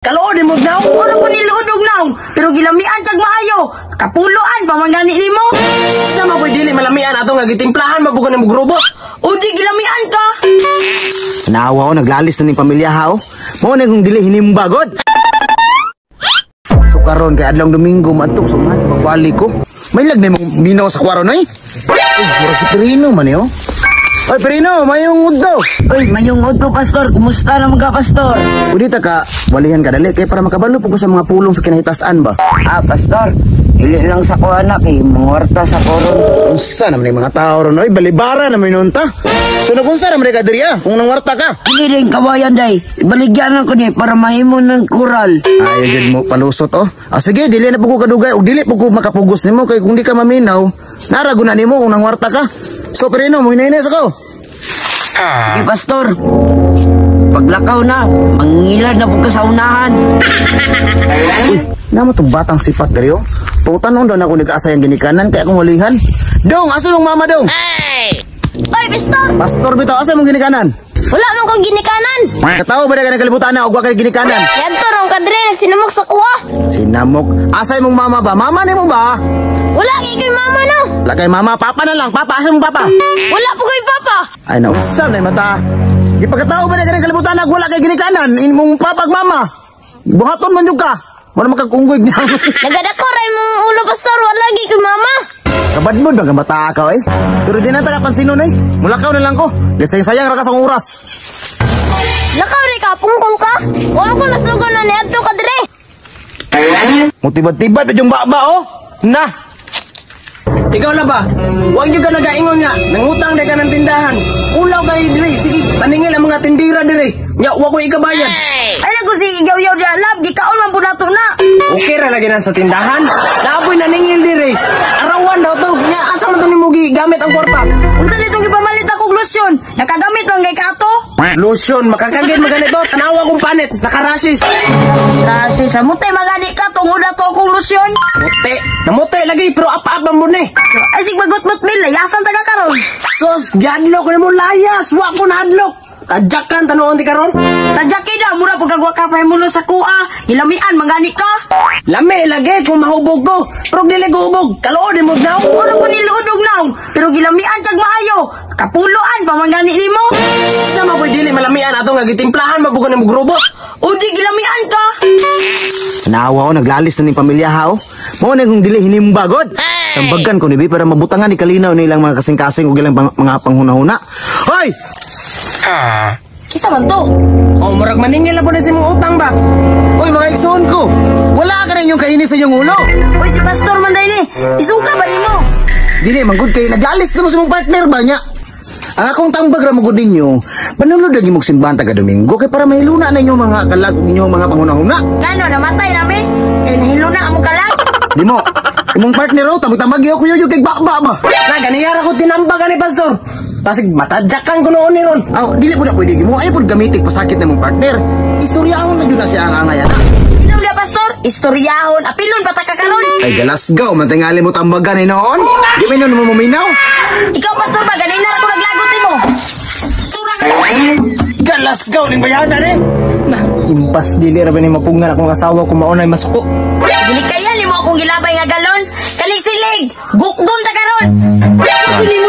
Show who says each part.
Speaker 1: Kaluod mo now.
Speaker 2: Wala ko niluod og nawong, pero gilamian kag maayo. Kapuloan pa man gani nimo.
Speaker 1: Na mo dili malamian ato nga gitimplahan mabugan nimo robot.
Speaker 2: O di gilamian ka.
Speaker 3: Naawa ko, naglalis na ning pamilya ha, oh. Mao na kung dili hinimbagod. So karon kay adlong Domingo maadto sa man magbalik ko. May lag na imong minaw sa kwaro noy. Uy, murag si Perino man eh, oh. Oy, Perino, mayong udto.
Speaker 2: Uy, mayong udto, Pastor. Kumusta naman ka, Pastor?
Speaker 3: Pwede ta ka walihan ka dali kay para makabalo po ko sa mga pulong sa kinahitasan ba.
Speaker 2: Ah, Pastor. Dili lang sa ko anak eh. Mangwarta sa koron.
Speaker 3: Unsa naman yung mga tao ron oy, balibara naman nun ta. So nagunsa naman ka diri ah, kung nangwarta ka.
Speaker 2: Dili din kawayan day. Ibaligyan ko ni para mahimo ng kural.
Speaker 3: Ayaw jud mo palusot oh. Ah, sige, dili na po ko kadugay og dili po ko makapugos nimo kay kung di ka maminaw, narago na nimo kung nangwarta ka. So Perino, mo hinay sa ko.
Speaker 2: Sige, Pastor. Paglakaw na, mangilad na po ka sa unahan.
Speaker 3: Uy, namo tong batang sipat diri oh. Putanon daw na ako nag-asa yung ginikanan kaya akong walihan. Dong, asa mong mama dong?
Speaker 4: Oy, Pastor!
Speaker 3: Pastor bitaw, asa mong ginikanan?
Speaker 4: Wala man kong ginikanan!
Speaker 3: Katawa ba na ka nakalibutan na og wa kay ginikanan?
Speaker 4: Yadto rong kadre nagsinamok sa kuha.
Speaker 3: Sinamok. Asa imong mama ba? Mama nimo ba?
Speaker 4: Wala kay koy mama no.
Speaker 3: Wala kay mama, papa na lang. Papa, asa mong papa?
Speaker 4: Wala po koy papa.
Speaker 3: Ay, nausap na yung mata. Ipagkatao ba na ka nakalibutan na wala kay ginikanan? Imong papa ug mama. Buhaton man jud ka. Wala makakunggoy niya.
Speaker 4: Nagadako ra imong ulo, Pastor, wala gi koy mama.
Speaker 3: Kabadmod ba ka mata ka eh? Pero di na ta kapansinon eh. Mulakaw na lang ko. Gasayang sayang ra ka sa akong oras.
Speaker 4: Lakaw ri ka, pungkong ka. Wa ko nasugo na niadto ka dire.
Speaker 3: Mutibad-tibad pa yung baba oh. Na.
Speaker 1: Ikaw na ba? Huwag nyo ka nagaingon nga. Nangutang na ka ng tindahan. Ulaw kayo diri. Sige, paningil ang mga tindira diri. Nya, wa ko ikabayad.
Speaker 2: Ay, nago si igaw-yaw di alam. Gikaon man po nato na.
Speaker 1: Okay ra lagi na sa tindahan. Naapoy naningil diri. Arawan daw to. Nya, asa man to nimo gamit ang kwarta?
Speaker 2: Unsa nitong gipamalit akong lotion? Nakagamit man kay kato?
Speaker 1: Lotion, makakagid maganito. Tanawa kong panit. Nakarasis.
Speaker 2: Rasi sa mutay magani ka tungod ato akong lotion.
Speaker 1: Muti. Namuti lagi, pero apa-apa mo ni.
Speaker 2: Ay sig magutmut bil, layasan ta ka karon.
Speaker 1: Sus, gadlok na mo layas. Wa ko nahadlok. Tadyakan, tanuon ti karon.
Speaker 2: Tadyaki da mura pag kagwa ka pa mulo sa kuha. Gilamian mangani ka.
Speaker 1: Lami lagi kung mahubog ko. Pero dili ko hubog. Kaluod mo now.
Speaker 2: Wala ko niluod og nawong, pero gilamian kag maayo. Kapuloan pa man gani nimo.
Speaker 1: Na mo dili malamian ato nga gitimplahan mabugan nimo robot.
Speaker 2: O di gilamian ka.
Speaker 3: Naawa ko, naglalis na ning pamilya ha oh. Mao na kung dili hinimbagod. Tambagan ko ni Bi para mabutangan ni kalinaw nilang mga kasing-kasing ug ilang mga panghuna-huna. Hoy!
Speaker 2: Kisa man to?
Speaker 1: Oh, murag maningil na po na si mong utang ba?
Speaker 3: Hoy mga igsoon ko! Wala ka na inyong kainis sa inyong ulo!
Speaker 2: Uy, si Pastor man day ni. Isuka ba nimo?
Speaker 3: Dili man gud kay naglalis na mo sa imong partner ba niya? Ang akong tambag ra mo gud ninyo, panunod lagi mong simbahan taga Domingo kay para mahiluna na inyong mga kalag ug inyong mga panghuna-huna.
Speaker 2: Kano namatay nami? Kay nahiluna among kalag.
Speaker 3: Di mo, imong partner oh, tambag-tambag ko kuyo kay bakba ba.
Speaker 1: Na ganiyara ko tinambagan ni Pastor. Pasig matadyakan ko noon ni ron.
Speaker 3: Aw, dili po na pwede mo ay pud gamitig pasakit na imong partner. Istoryahon na gyud na siya ang angay ana.
Speaker 2: Inom na, Pastor, istoryahon, apilon pa ta ka karon.
Speaker 3: Ay galasgaw man tingali mo tambagan ni noon. Di man nun mo maminaw.
Speaker 2: Ikaw, Pastor ba ganina ra ko naglagot nimo. Sura ka.
Speaker 3: Galasgaw ning bayana ni.
Speaker 1: Na, impas dili ra ba ni mapugnan akong asawa kung maunay masuko.
Speaker 2: Dili kaya nimo akong gilabay nga galon. Kali silig, gukdon ta karon. Dili mo.